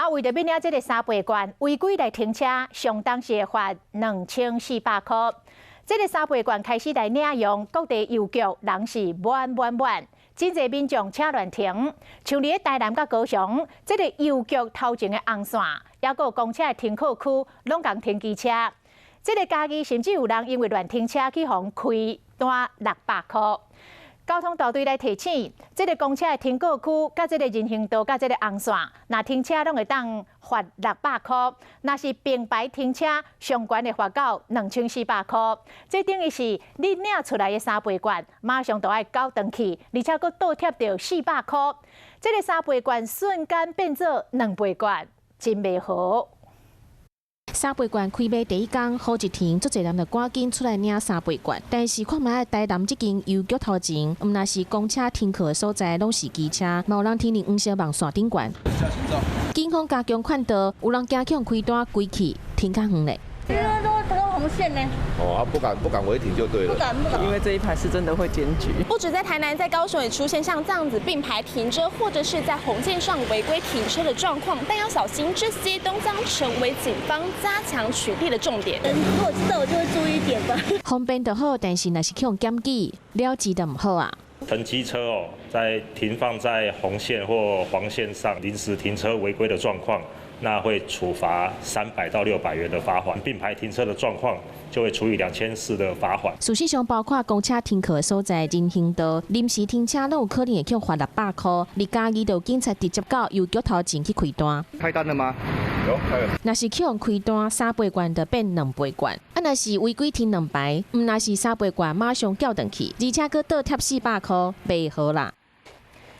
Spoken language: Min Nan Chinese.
啊，為著欲領這个三倍券，違規來停車，相當是會罰2400箍。這个三倍券開始來領用，各地郵局人是滿滿滿，真濟民眾車亂停。像佇咧台南佮高雄，這个郵局頭前的紅線，抑閣有公車的停靠區，攏共停機車。這个嘉義甚至有人因為亂停車去予人開單600箍。交通大隊來提醒，這个公車的停靠區、佮這个人行道、佮這个紅線，若停車攏會當罰600箍；若是並排停車，上懸會罰到2400箍。這等於是你領出來的三倍券，馬上就愛繳轉去，而且閣倒貼著四百箍。這个三倍券瞬間變做兩倍券，真袂好。三倍券開賣第一工，好一天，足濟人就趕緊出來領三倍券。但是看覓台南這間郵局頭前，毋但是公車停靠的所在，攏是機車，嘛有人停佇黃色網線頂懸。警方加強勸導，有人驚予開單規氣停較遠咧。都紅線呢。哦，不敢不敢違停就對了。不敢不敢。因為這一排是真的會檢舉。不止在台南，在高雄也出現像這樣子並排停車，或者是在紅線上違規停車的狀況，但要小心，這些都將成為警方加強取締的重點。如果知道，我就會注意一點吧。方便就好，但是若是去予檢舉，了之就毋好啊。停機車哦，在停放在紅線或黃線上臨時停車違規的狀況，那會處罰300到600元的罰款；並排停車的狀況，就會處以2400的罰款。事實上，包括公車停靠的所在、人行道、臨時停車，攏有可能會去罰600箍。而嘉義就警察直接到郵局頭前去開單。開單了嗎？有開了。若是去予開單，三倍券就變兩倍券；啊，若是違規停兩排，毋但是三倍券馬上繳轉去，而且閣倒貼四百箍，袂好啦。